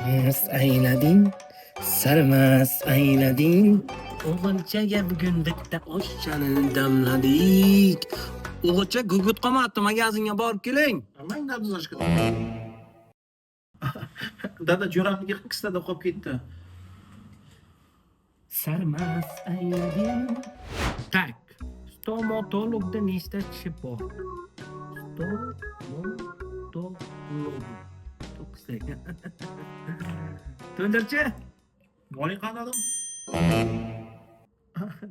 Mast aylading, sarmast aylading. O'g'ilchaga bugun bitta oshchani damladik. O'g'ilcha gugut qolmabdi, magazinga borib keling. Mang dadashka. Dada jo'ramniki qistada qolib ketdi. Sarmast aylading. Tak. Stomatologda nechta tishi bor? Stomatolog. To'qqizta ekan. To'ndirchi? Moling qani adam?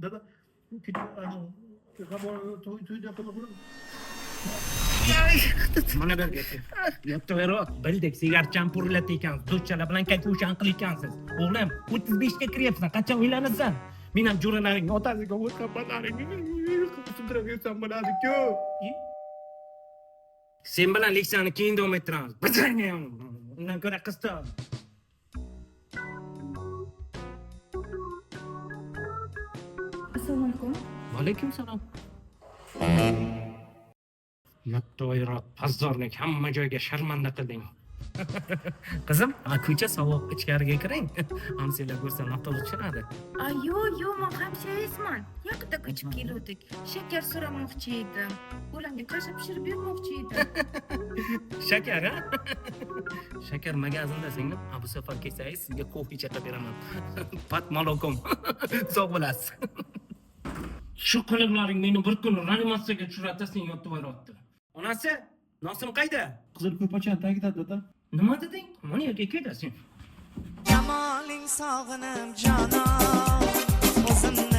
Dada to'yda qilib Mana bu yerga. Yo'q, bildik, sigarchan purlat ekansiz, do'stchalar bilan kayfushan qil ekansiz. O'g'lim, 35 ga kiryapsan, qachon uylanasan? Men ham jo'ralaring otasiga o'z xabalaringni sudrab yursam bo'ladi-ku. Sen bilan leksiyani keyin davom ettiramiz. Bajarang. Undan ko'ra qiz top. Assalomu alaykum. Va alaykum salom. Yottoyroq, pazzorlik hamma joyga sharmanda qilding. Qizim, ko'cha sovuq, ichkariga kiring. Hamsiyalar ko'rsa noto'g'ri tushunadi. A, yo'q, yo'q, men hamshayizman. Yaqinda ko'chib keluvdik. Shakar so'ramoqchi edim. Bolamga kasha pishirib bermoqchi edim. Shakar, ha? Shakar magazinda singlim. Bu safar kelsangiz sizga kofe chaqib beraman. Pat malokom. Sog' bo'lasiz. Shu qiliqlaring meni bir kun reanimatsiyaga tushiradi, sen yotib. Onasi, Nosim qayda? Qizil ko'pachani tagida dada. Nima deding? Mana yerga kelda sen. Jamoling sog'inib jonon, o'zimni